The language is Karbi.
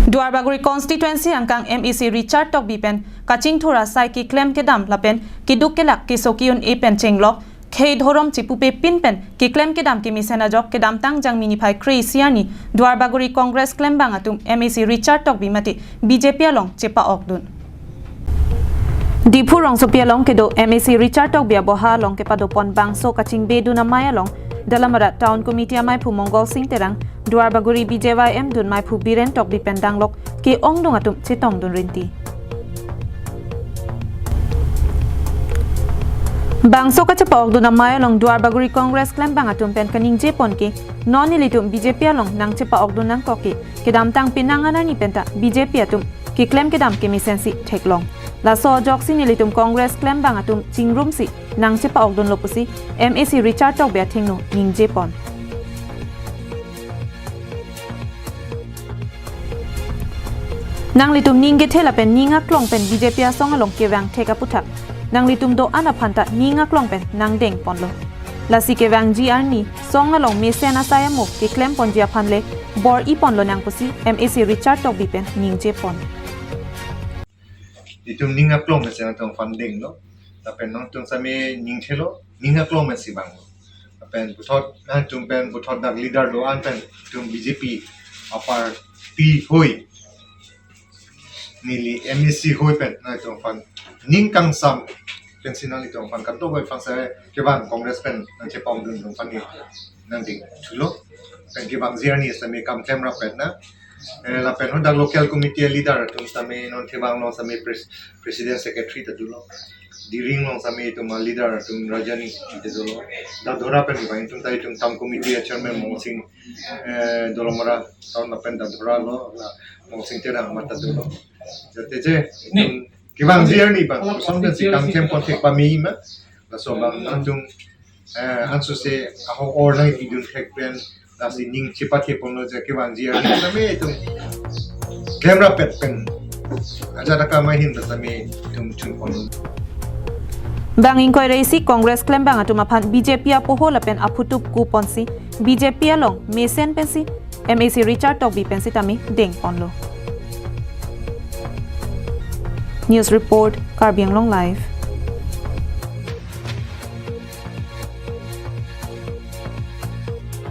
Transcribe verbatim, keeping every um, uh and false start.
Duarbagori constituency angkang M A C Richard Tokbi pen kachingthur asai keklem kedam lapen keduk kelak keso ke-un-e pen chenglok khei dhorom chipupepin pen keklem kedam kemesen ajok kedamtang Jangmi niphai kre-isi arni Duarbagori Congress klembang atum M A C Richard Tokbi mate B J P along chepa-okdun. Diphu rongsopi along kedo M A C Richard Tokbi aboha along kepadopon bangso kachingbedun amei along Dalamara Town Committee ameiphu Mongol Sing Terang, Duarbagori B J Y M dun meiphu Biren Tokbi pen danglok ke-ongdung atum chetongdun rinti. Bangso kachepa-okdun amei along Duarbagori Congress klembang atum pen kaningjepon ke non nelitum B J P along nangchepa-okdun nangkok ke kedamtang penang an arni penta B J P atum keklem kedam kemesensi theklong. Laso ajoksi nelitum Congress klembang atum chingrumsi nangchepa-okdunlo pusi M A C Richard Tokbi athengno ningjepon. Nanglitum ning kethe lapen ning aklong pen B J P asong along kevang thek aputhak nanglitum do-an aphanta ning aklong pen nangdengponlo. Lasi kevangji arni song along mesen asai amo keklemponji aphan le bor-iponlonang pusi M A C Richard Tokbi pen ningjepon. Itum ning aklong mesen atongphan denglo. Lapen nangtum sami ning thelo, ning aklong mesen si vanglo. Lapen puthot, nangtum pen puthot dak leader do-an pen itum B J P aparty hoi, neli M A C hoi pen nangtumphan ning kangsam pensi nangtumphan kadokave aphan sa kevang Congress pen nangchepa-okdun atum aphan ni nangding thulo. Pen kevangji arni sami kam klemrap pen na. Eh, lapen hadak local committee leader atum sami non thevang along sami pres-, president secretary ta dolo. Diring along sami itum aleader atum Rajani ta dolo. Dadhora pen kevang itum ta itum town committee chairman Mongol Sing, eh, Dolamara town lapen Dadhora lo, la Mongol Sing Terang mata dolo. Jate je, itum kevangji arni bang, kosonsi kam klempon thek pame ma, laso abang nangtum, eh, ansose ahok or nangpidun thek pen, lasi ning chepatheponlo je kevangji arni sami itum klemrap pet pen ajat akam ahin ta sami itum chunponlo. Bang ingkoi ra isi Congress klembang atum aphan B J P apoho lapen aphutup kuponsi B J P along mesen pensi M A C Richard Tokbi pen sitame dengponlo. News report, Karbi Anglong Live.